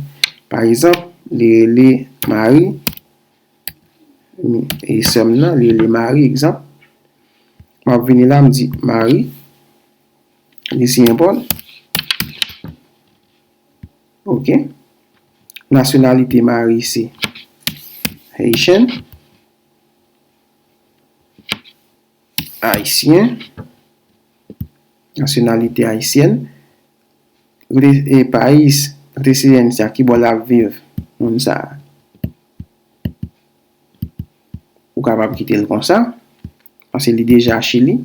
pa egzanp, li rele Marie, e sè m nan, li rele Marie, egzanp. M ap vini la, m di Marie, li siyen Paul. Ok. Nasyonalite Marie se Haitian. Ayisyen. Nasyonalite ayisyèn. Re-, e, pais, residencia, ki bò l ap viv, moun sa a. Ou kapab kite l konsa, paske li deja Chili.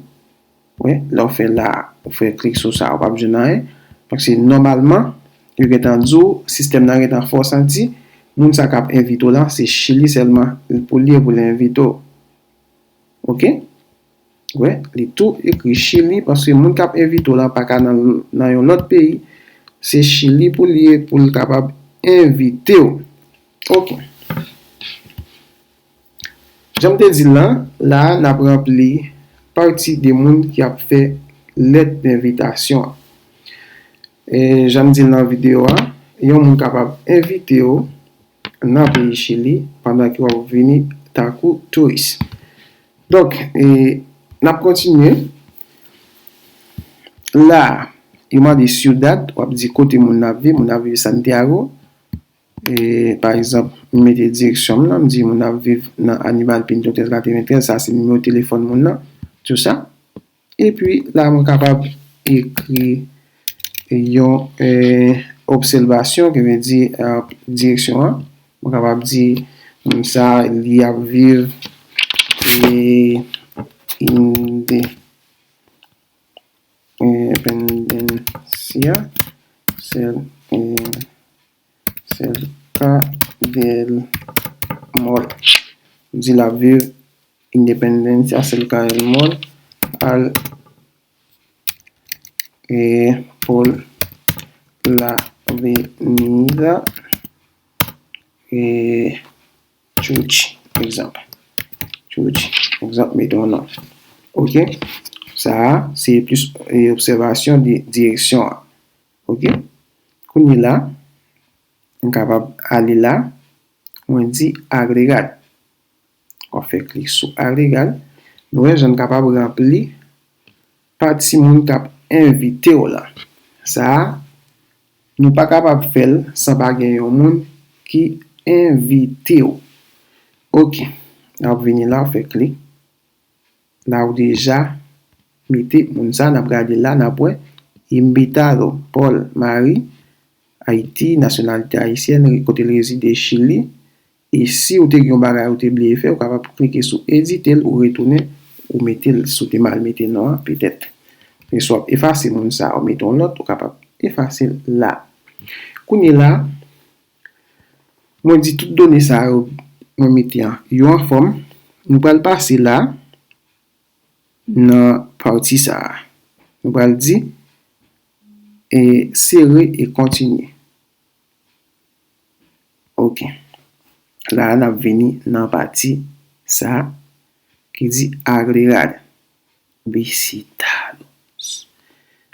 Wi, lè w fè la, ou fè klik sou sa, ou p ap jwenn anyen. Paske nòmalman, yo gentan di w, sistèm nan gentan fè w santi, moun sa k ap envite w la, se Chili sèlman pou li ye pou l envite w. Ok? Wi, li tou ekri Chili, paske moun k ap envite w la pa ka nan, nan yon lòt peyi. Se Chili pou l ye, pou l kapab envite w. Ok. Jan m te di l lan, la a n ap ranpli pati de moun ki ap fè lèt denvitasyon an. E jan m di l nan videyo a, yon moun kapab envite w nan peyi Chili pandan ke w ap vini tankou touris. Donk, e, n ap kontinye. La a, yo mande ciudad, w ap di kote moun nan ap viv, moun nan ap viv Santiago. E, pa egzanp, m mete direksyon m nan, m di moun nan ap viv nan Aníbal Pinto trèz katreventrèz, sa se nimewo telefòn moun nan, tou sa. Epi la, mwen kapab ekri yon, eh, obsèvasyon, ki vle di, eh, direksyon an. Mwen kapab di, moun sa, li ap viv, eh, inde-, independencia, sel, eh, cerca del Mall. Di l ap viv Independencia, cerca del Mall, al, eh, por la avenida, eh, Chuchi, egzanp. Chuchi, egzanp, mete yon non. Ok? Sa a, se plis, eh, obsèvasyon de direksyon an. Ok? Kounye la, m kapab ale la, mwen di agregar. W ap fè klik sou agregar. Nou wè jan n kapab ranpli pati moun k ap envite w lan. Sa a, nou pa kapab fè l san pa gen yon moun ki envite w. Ok. N ap vini la, w fè klik. La ou deja mete moun sa, n ap gade la, n ap wè invitado, Paul, Marie, Ayiti, nasyonalite ayisyèn, re-, kote l rezide, Chili. E si ou te gen yon bagay ou te bliye fè, ou kapab klike sou edite l, ou retounen, ou mete l, si w te mal mete non an, petèt. Men si w ap efase moun sa, ou mete yon lòt, ou kapab efase l la. Kounye la, mwen di tout done sa yo mwen mete an, yo anfòm. Nou pral pase la, nan pati sa a. Nou pral di, e, sere e kontinye. Ok. La a, n ap vini nan pati sa a ki di agregar visitados.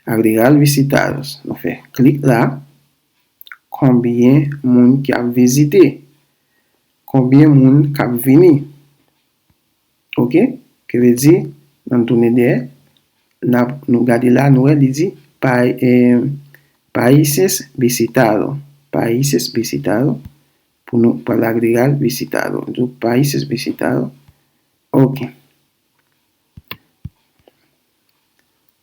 Agregar visitados. Nou fè klik la. Konbyen moun ki ap vizite? Konbyen moun k ap vini? Ok? Ki vle di, n ap tounen dèyè, n ap, nou gade la, nou wè li di, pa, eh, países visitados. Países visitados. Pou nou pral agregar visitado. Donk, países visitados. Ok.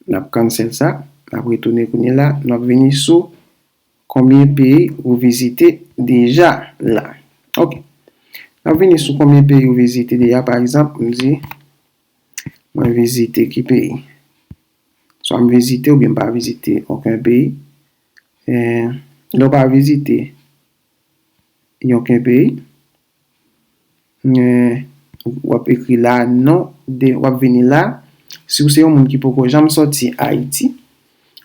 N ap cancel sa. N ap retounen kounye la. N ap vini sou konbyen peyi ou vizite deja la. Ok. N ap vini sou konbyen peyi ou vizite deja. Pa egzanp, m di, mwen vizite ki peyi? Swa m vizite oubyen m pa vizite okenn peyi. Eh, lè w pa vizite okenn peyi, eh, w ap ekri la, non de, w ap vini la. Si w se yon moun ki poko janm sòti Ayiti,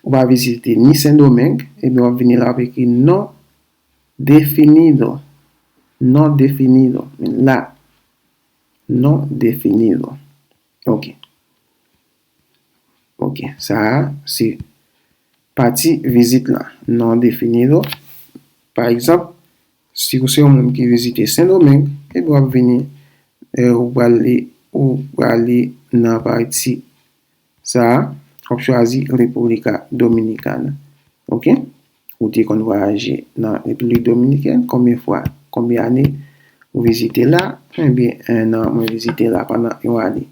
ou pa vizite ni Sendomeng, ebyen w ap vini la, w ap ekri non definido. Non definido. Men la, non definido. Ok. Ok, sa a se pati vizit la. Non definido. Pa egzanp, si w se yon moun ki vizite Sendomeng, epi w ap vini, eh, ou prale, ou prale nan pati sa a, w ap chwazi República Dominicana. Ok? Ou te konn vwayaje nan Repiblik Dominikèn, konbyen fwa, konbyen ane ou vizite la? Ebyen, en an mwen vizite la pandan yon ane.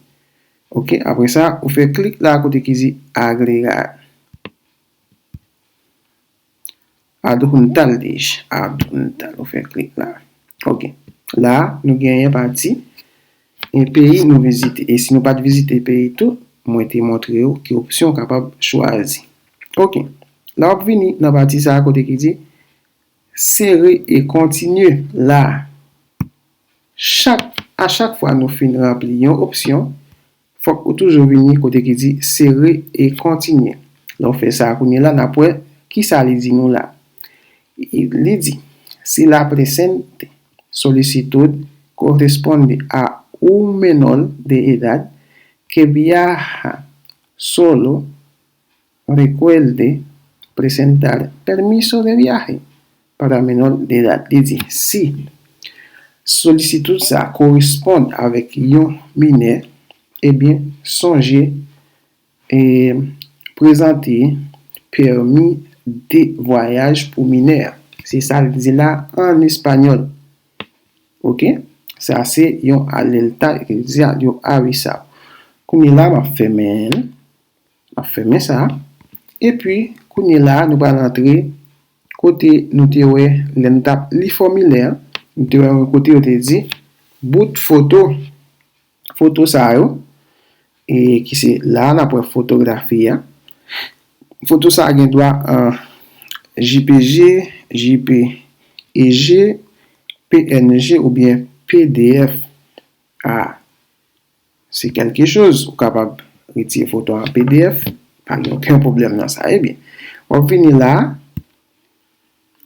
Ok, apre sa, ou fè klik la kote ki di agregar. Adjuntar, li di, adjuntar, ou fè klik la. Ok, la, nou genyen pati, e peyi nou vizite. E si nou pa t vizite peyi tou, mwen te montre w ki opsyon w kapab chwazi. Ok, la w ap vini nan pati sa a kote ki di sere e kontinye la. Chak, a chak fwa nou fin ranpli yon opsyon, fòk ou toujou vini kote ki di sere e kontinye. Lè w fè sa kounye la, n ap wè Kisa li di nou la? Li di, si la presente solicitud corresponde a un menor de edad que viaja solo, recuerde presentar permiso de viaje para menor de edad. Li di, si solisitud sa koresponn avèk yon minè, ebyen, sonje e prezante pèmi de vwayaj pou minè a. Se sa l di la an espanyòl. Oke? Sa se yon alerta, yo avisa. Kounye la, m ap fèmen l. M ap fèmen sa. Epi, kounye la, nou pral antre kote nou te wè, lè nou t ap li fòmilè a, nou te wè yon kote yo te di bout foto. Foto sa yo, e ki se la n ap wè fotografi a. Foto sa a gen dwa an J P G, J P E G, P N G oubyen P D F. A, se kèlke choz. Ou kapab retire foto an P D F, pa gen okenn pwoblèm nan sa. Ebyen, w ap vini la,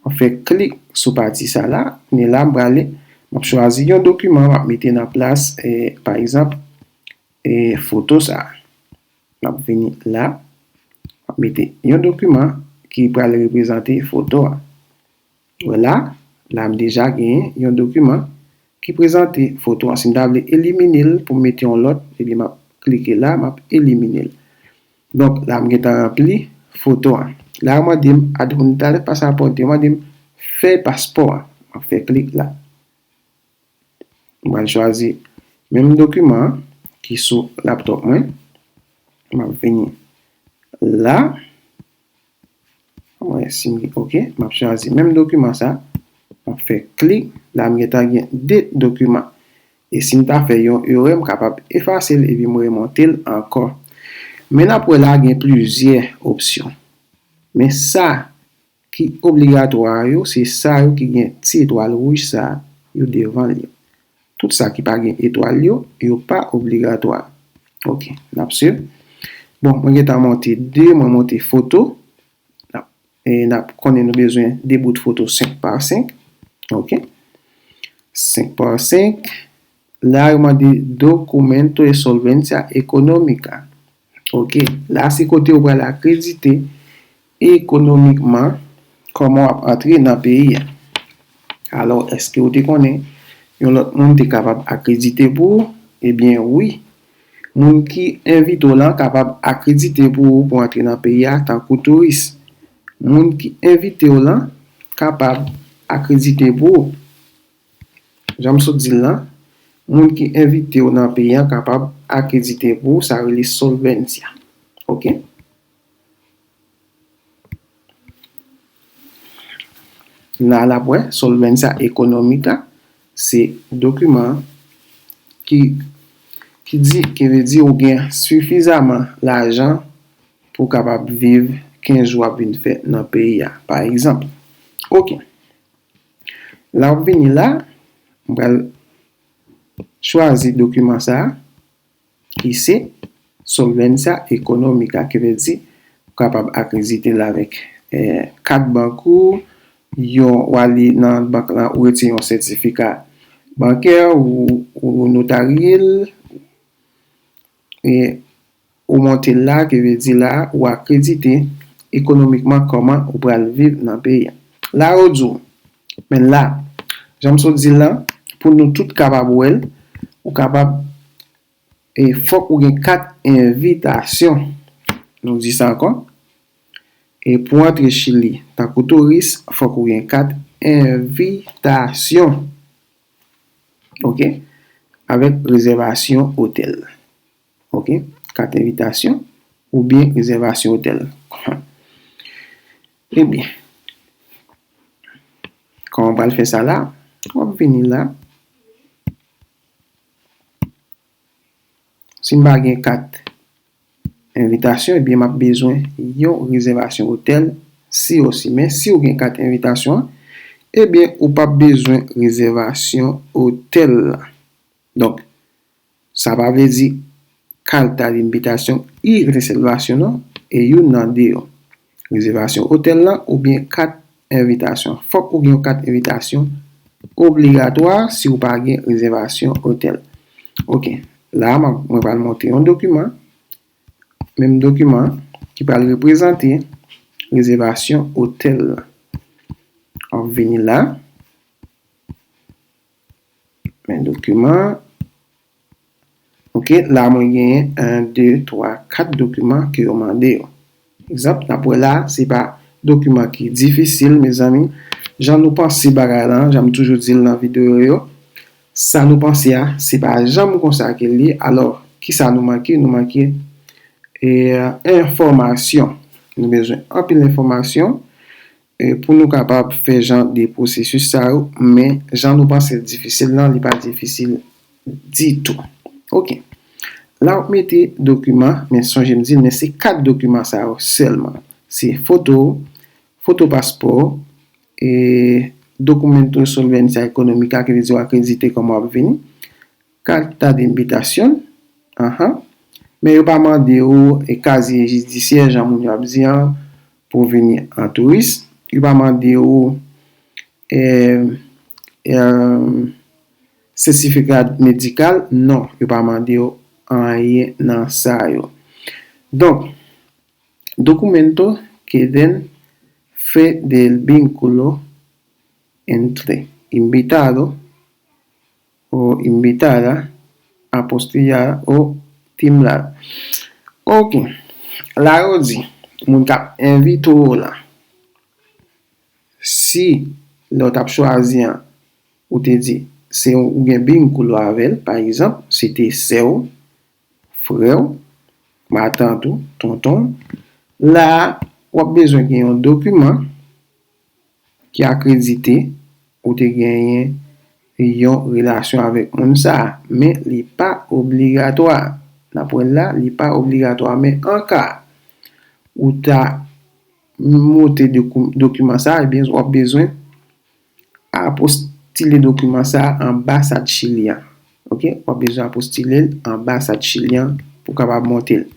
w ap fè klik sou pati sa la. Kounye la, m prale, m ap chwazi yon dokiman, m ap mete nan plas, e, pa egzanp, e, foto sa. M ap vini la, m ap mete yon dokiman ki pral reprezante foto a. Wè la, la m deja genyen yon dokiman ki prezante foto an. Si m ta vle elimine l pou m mete yon lòt, ebyen m ap klike la, m ap elimine l. Donk, la m gentan ranpli foto an. La yo mande m adjuntar pasaporte, yo mande m fè paspò a. M ap fè klik la. M pral chwazi menm dokiman an ki sou laptop mwen. M ap vini la. Mwen si m gen, oke, m ap chwazi menm dokiman sa. M ap fè klik. La m gentan gen de dokiman. E si m ta fè yon erè, m kapab efase l epi m remonte l ankò. Men n ap wè la gen plizyè opsyon. Men sa ki obligatwa yo, se sa yo ki gen ti etwal wouj sa yo devan l yo. Tout sa ki pa gen etwal yo, yo pa obligatwa. Oke, n ap swiv. Bon, mwen gentan monte de, mwen monte foto. N ap, e n ap konnen nou bezwen de bout foto senk pa senk. Oke. Senk pa senk. La yo mande documento de solvencia económica. Oke, la se kote ou pral akredite ekonomikman kòman w ap antre nan peyi a. Alò, èske w te konnen yon lòt moun te kapab akredite pou ou? Ebyen, wi. Moun ki envite w lan kapab akredite pou ou pou antre nan peyi a tankou touris. Moun ki envite w lan kapab akredite pou ou. Jan m sot di l lan, moun ki envite w nan peyi a kapab akredite pou ou, sa rele solvencia. Oke? La, n ap wè, solvencia económica, se dokiman ki, ki di, ki vle di ou gen sifizaman lajan pou w kapab viv kenz jou w ap vin fè nan peyi a, pa egzanp. Oke. La w ap vini la, m pral chwazi dokiman sa a, ki se solvencia económica, ki vle di ou kapab akredite l avèk, eh, kat bank ou, yon, w ale nan bank lan, ou retire yon sètifika bankè, ou, ou notarye l, e ou monte l la, ki vle di la, ou akredite ekonomikman kòman ou pral viv nan peyi a. La, yo di w, men la, jan m sot di l lan, pou nou tout kapab wè l, ou kapab, e fòk ou gen kat envitasyon. Nou di sa ankò. E pou antre Chili, tankou touris, fòk ou gen kat envitasyon. Oke? Avèk rezèvasyon otèl. Oke? Kat envitasyon oubyen rezèvasyon otèl. Ebyen, kòman w pral fè sa la? W ap vini la. Si m pa gen kat envitasyon, ebyen, m ap bezwen yon rezèvasyon otèl, si osi. Men si w gen kat envitasyon an, ebyen, ou p ap bezwen rezèvasyon otèl la. Donk, sa pa vle di carta de invitación y reservación non, e youn nan de yo. rezèvasyon otèl lan oubyen kat envitasyon. Fòk ou gen yon kat envitasyon obligatwa si ou pa gen rezèvasyon otèl. Ok, la mwen pral montre yon dokiman, menm dokiman ki pral reprezante rezèvasyon otèl lan. W ap vini la, men dokiman. Ok, la mwen genyen en, de, twa, kat dokiman ke yo mande yo. Egzanp, n ap wè la, se pa dokiman ki difisil, mezanmi. Jan nou panse bagay lan, jan m toujou di l nan videyo yo, sa nou panse a, se pa janm konsa ke l ye. Alò, kisa nou manke? Nou manke, e, enfòmasyon. Nou bezwen anpil enfòmasyon, e, pou nou kapab fè jan de pwosesis sa yo, men jan nou panse l difisil lan, li pa difisil ditou. Ok. La w ap mete dokiman, men sonje m di l, men se kat dokiman sa yo sèlman. Se foto, foto paspò, e, documento de solvencia económica, ki vle di w akredite kòman w ap vini, carta de invitación, anhan. Men yo pa mande w, e, casier judiciaire, jan moun yo ap di an, pou w vini an touris. Yo pa mande w, e, e, certificado médico, non, yo pa mande w anyen nan sa yo. Donk, documento que den fe del vínculo entre invitado o invitada, apostillado o timbrado. Ok. La yo di, moun k ap envite w la, si lè w t ap chwazi an, ou te di, se yon, ou gen vínculo avè l, pa egzanp, se te sè w, frè w, matant ou, tonton w, la, w ap bezwen gen yon dokiman ki akredite ou te genyen yon relasyon avèk moun sa a, men li pa obligatwa. N ap wè l la, li pa obligatwa, men an ka ou ta montre doku-, dokiman sa a, ebyen, w ap bezwen apostile dokiman sa a anbasad Chili an. Ok? W ap bezwen apostile l anbasad Chili an pou w kapab montre l.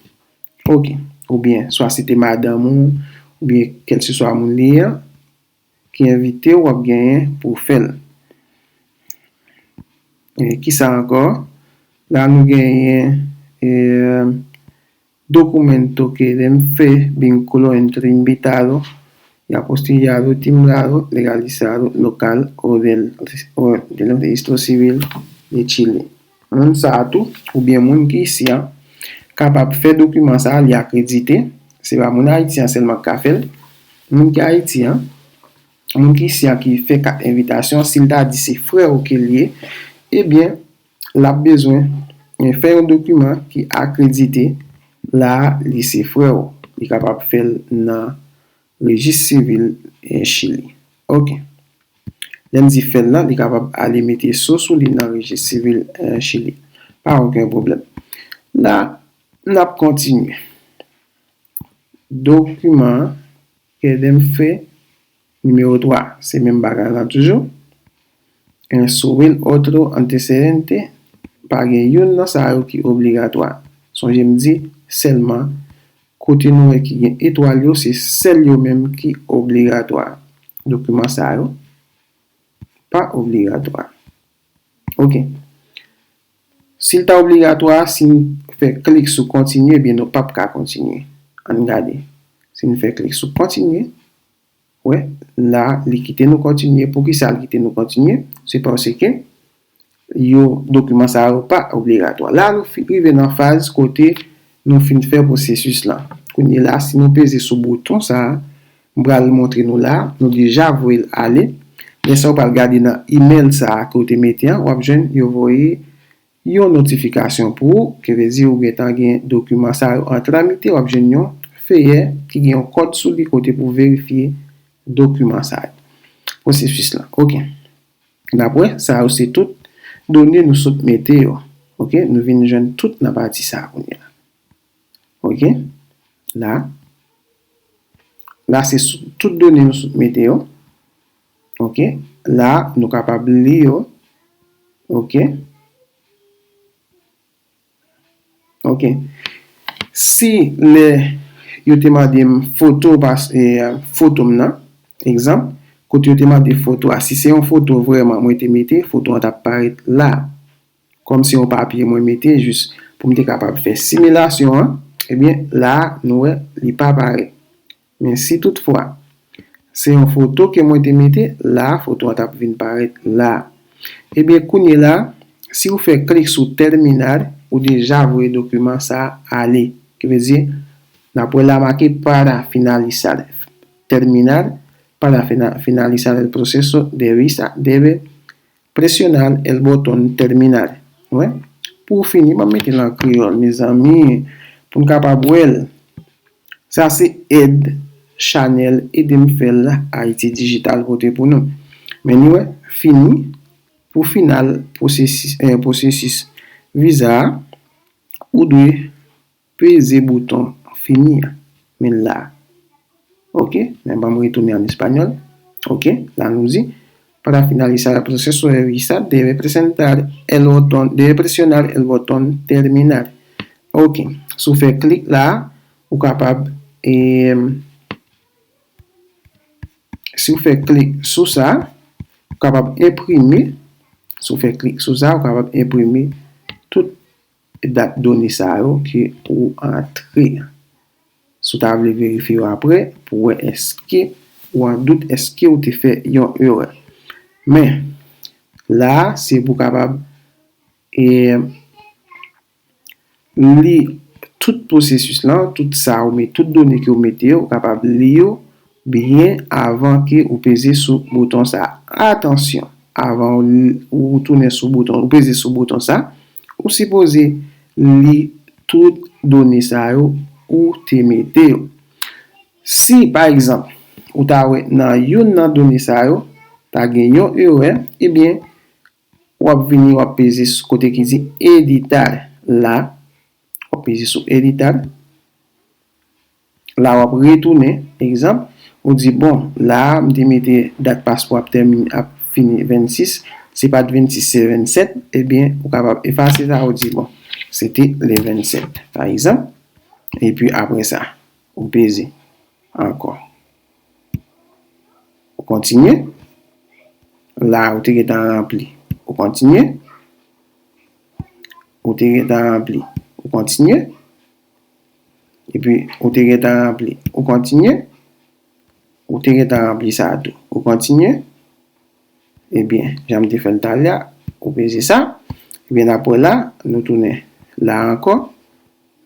Ok. Oubyen, swa se te madanm ou, oubyen kèlkeswa moun li ye an, ki envite w, w ap genyen pou w fè l. E, kisa ankò? La nou genyen, e, documento que den fe vínculo entre invitado y apostillado timbrado legalizado local o del, o del Registro Civil de Chile. Moun sa a tou, oubyen moun ki isi an, kapab fè dokiman sa a, li akredite. Se pa moun Ayiti an sèlman k ka fè l. Moun ki Ayiti an, moun ki isi an ki fè kat envitasyon, si l ta di se frè w ke l ye, ebyen, l ap bezwen, e, fè yon dokiman ki akredite la a, li se frè w. Li kapab fè l nan rejis sivil, e, Chili. Ok. Lè m di fè l la, li kapab ale mete so sou li nan rejis sivil, e, Chili. Pa okenn pwoblèm. La, n ap kontinye. Dokiman an, ke den fe nimewo twa, se menm bagay la toujou. En, sobre el otro antecedente, pa gen youn nan sa yo ki obligatwa. Sonje m di, sèlman kote nou wè ki gen etwal yo, se sèl yo menm ki obligatwa. Dokiman sa yo pa obligatwa. Ok. Si l ta obligatwa, si n fè klik sou kontinye, ebyen nou p ap ka kontinye. Ann gade. Si n fè klik sou kontinye, wè, la, li kite nou kontinye. Poukisa l kite nou kontinye? Se paske yo, dokiman sa yo pa obligatwa. La, nou fin rive nan faz kote nou fin fè pwosesis la. Kounye la, si nou peze sou bouton sa a, m pral montre nou la, nou deja voye l ale. Lè sa a, ou pral gade nan imèl sa a ke w te mete an, w ap jwenn yo voye yon notifikasyon pou ou, ki vle di ou gentan gen dokiman sa yo an tramite, w ap jwenn yon feyè ki gen yon kòd sou li kote pou verifye dokiman sa yo. Pwosesis la. Ok. N ap wè, sa yo se tout done nou sot mete yo. Ok, nou vin jwenn tout nan pati sa a kounye a. Ok, la. La, se sou, tout done nou sot mete yo. Ok, la, nou kapab li yo. Ok. Ok. Si lè yo te mande m foto, pas, e, foto m nan, egzanp, kote yo te mande foto a. Si se yon foto vrèman mwen te mete, foto an t ap parèt la. Kòm se yon papye mwen mete jis pou m te kapab fè similasyon an, ebyen, la a, nou wè, li pa parèt. Men si toutfwa, se yon foto ke mwen te mete, la a, foto an t ap vin parèt la a. Ebyen, kounye la, si w fè klik sou tèminal, ou deja voye dokiman sa a ale. Ki vle di, n ap wè la make para finalizar. Tèminal, para fina-, finalizar el proceso de visa debe presionar el botón terminal. Wè? Pou fini, m ap mete l an kreyòl, mezanmi, pou n kapab wè l. Sa se èd chanèl Ede m fè l Ayiti Dijital pote pou nou. Men nou wè, fini, pou final pwosesis, eh, pwosesis viza a, ou dwe peze bouton fini a. Men la. Ok, men ban m retounen an espanyòl. Ok, la nou di, para finalizar el proceso de visa debe presentar el botón, debe presionar el botón terminal. Ok, si w fè klik la, ou kapab, em, si w fè klik sou sa, ou kapab enprime, si w fè klik sou sa, ou kapab enprime tout dat done sa yo ke ou antre. Si w ta vle verifye yo apre, pou wè èske ou an dout, èske ou te fè yon erè. Men, la a, se pou kapab, e, li tout pwosesis lan, tout sa ou met, tout done ke ou mete yo, ou kapab li yo byen avan ke ou peze sou bouton sa a. Atansyon, avan ou, ou tounen sou bouton, ou peze sou bouton sa, ou sipoze li tout done sa yo ou te mete yo. Si, pa egzanp, ou ta wè nan youn nan done sa yo, ta gen yon erè, ebyen, w ap vini, w ap peze sou kote ki di editar la, w ap peze sou editar. La, w ap retounen, egzanp, ou di, bon, la a, m te mete dat paspò ap tèmine, ap fini vennsis, se pa t vennsis, se vennsèt, ebyen, ou kapab efase sa, ou di, bon, se te le vennsèt, pa egzanp. Epi apre sa, ou peze ankò. Ou kontinye. La, ou te gentan ranpli. Ou kontinye. Ou te gentan ranpli. Ou kontinye. Epi, ou te gentan ranpli. Ou kontinye. Ou te gentan ranpli sa a tou. Ou kontinye. Ebyen, jan m te fè l talè a, ou peze sa. Ebyen, n ap wè la, nou tounen la ankò.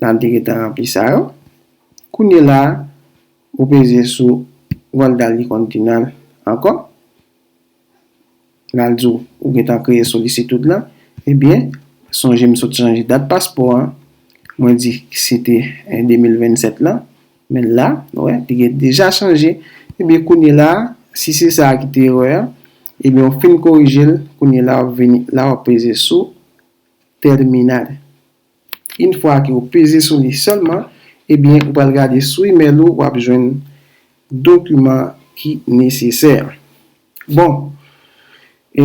La, n te gentan ranpli sa yo. Kounye la, ou peze sou guardar y continuar ankò. L al di w, ou gentan kreye solicitud lan. Ebyen, sonje m sot chanje dat paspò an. Mwen di se te, eh, de mil vennsèt lan. Men la, nou wè, li gen deja chanje. Ebyen, kounye la, si se sa a ki te erè a, ebyen, ou fin korije l, kounye la, w ap vini, la, w ap peze sou tèminal. Yon fwa ke ou peze sou li sèlman, ebyen, ou pral gade sou imèl ou, w ap jwenn dokiman ki nesesè. Bon, e,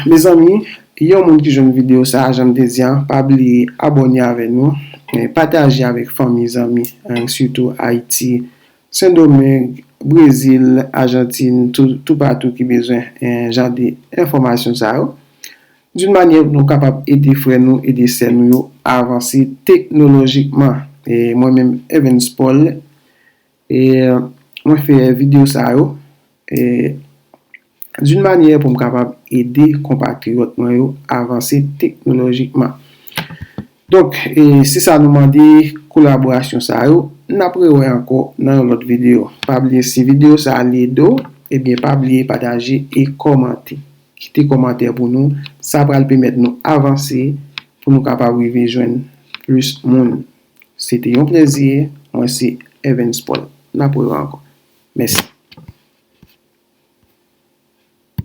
mezanmi, yon moun ki jwenn videyo sa a, jan m te di a, pa bliye abòne avè nou, e, pataje avèk fanmi, zanmi, e, sitou Ayiti, Sendomeng, Brezil, Ajantin, tou, toupatou ki bezwen, e, jan de enfòmasyon sa yo. D'une manière pou nou kapab ede frè nou, ede sè nou yo avanse teknolojikman. E mwen menm, Evans Paul, e mwen fè videyo sa yo, e d'une manière pou m kapab ede konpatriyòt mwen yo avanse teknolojikman. Donk, e se sa nou mande, kolaborasyon sa yo. N ap rewè ankò nan yon lòt videyo. Pa bliye, si videyo sa a li ede w, ebyen, pa bliye pataje e kòmante. Kite kòmantè pou nou. Sa pral pèmèt nou avanse pou nou kapab rive jwenn plis moun. Se te yon plezi. Mwen se Evans Paul. N ap rewè ankò. Mèsi.